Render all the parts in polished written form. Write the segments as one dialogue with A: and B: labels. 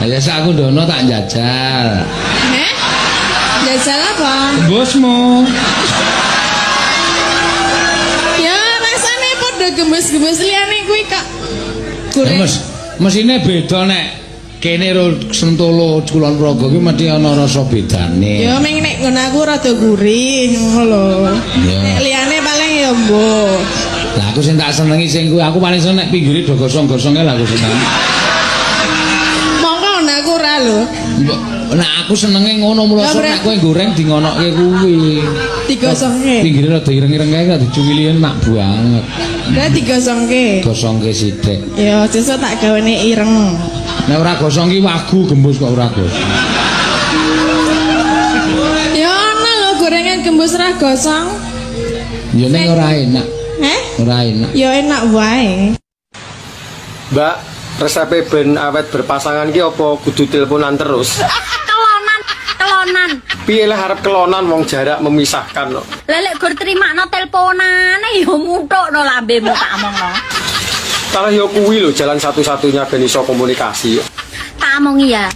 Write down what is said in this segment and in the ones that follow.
A: Ya sak aku ndono tak njajal.
B: Heh? Jajal apa?
A: Gembusmu.
B: Ya rasane padha gembus-gembus liyane kuwi kok. Goreng.
A: Mas, mesine beda nek kene ro Sentolo Kulon Progo ki mesti ana rasa bedane.
B: Ya ming nek nggon aku rada gurih ngono lho.
A: Ya.
B: Nek liyane paling ya mbuh.
A: Lah aku sing tak senengi sing kuwi aku paling seneng nek pinggire do gosong-gosonge lah aku seneng.
B: Monggo nek aku ora lho.
A: Mbok, nek aku senenge ngono mula
B: Lah,
A: nek kowe goreng di ngonoke kuwi.
B: Digosongke.
A: Pinggire rada ireng-ireng kae rada dicuwili enak banget.
B: Lah digosongke.
A: Gosongke sithik.
B: Ya sesuk tak gawene ireng.
A: Nek ora gosong ki wagu gembus kok ora gosong.
B: Ya ana lho gorengan gembus ra gosong.
A: Ya ning ora enak.
B: Heh?
A: Ora enak.
B: Ya enak wae.
C: Mbak, resepe ben awet berpasangan ki apa kudu teleponan terus?
D: Kelonan, kelonan.
C: Piye lah arep kelonan wong jarak memisahkan kok.
D: Lah lek gur trimakno teleponane ya muthukno lambemu tak omongno.
C: Salah yo kuwi lho jalan satu-satunya ben iso komunikasi.
D: Tak omongi ya.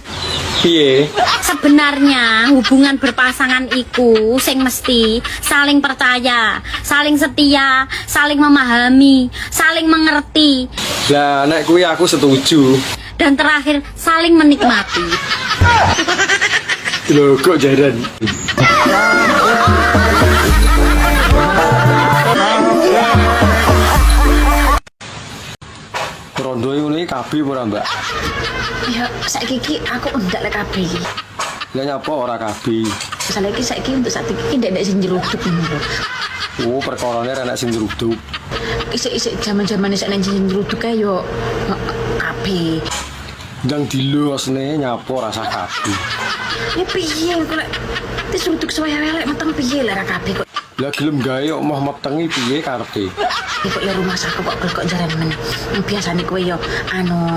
C: Piye?
D: Sebenarnya hubungan berpasangan iku sing mesti saling percaya, saling setia, saling memahami, saling mengerti,
C: Lah nek kuwi aku setuju.
D: Dan terakhir saling menikmati.
C: Lho kok jaran. Rondo ngono iki kabeh apa ora, Mbak?
E: Ya saiki iki aku ndak lek kabeh iki.
C: Lah nyapa ora kabeh?
E: Misalnya iki saiki untuk saat iki ndak nek sing nyeruduk ngono lho.
C: Oh, perkarane ra enak sing nyeruduk.
E: Isik-isik jaman-jamane sak nek sing nyeruduk kae yo kabeh.
C: Ndang dilosne nyapa rasa kabeh.
E: Ya piye kok lek diseruduk suwe-suwe lek meteng piye lek ra kabeh kok.
C: Lah gelem gawe kok moh metengi piye karepe?
E: Ya kok ya rumah saku kok kok jaran men. Biasane kowe yo anu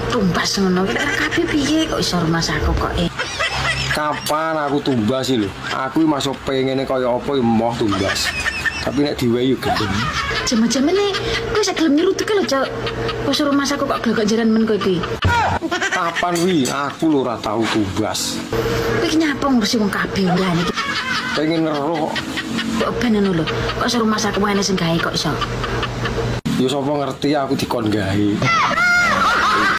E: tumbas ngono. Lek ra kabeh piye kok iso rumah saku kok eh.
C: Kapan aku tumbas sih lho? Aku iki masuk pengene kaya apa ya moh tumbas. Tapi nek diwehi yo gelem.
E: Jaman-jamane kowe sak gelem nyeruduk lho, Cok. Kok rumah saku kok kok jaran men kowe iki.
C: Kapan wi aku lho ora tau tumbas.
E: Kowe iki nyapa ngurusi wong kabeh lha iki.
C: Pengen ngeruh kok.
E: Kok ben ngono lho. Kok iso rumah saku ngene sing gawe kok iso.
C: Ya sapa ngerti aku dikon gawe.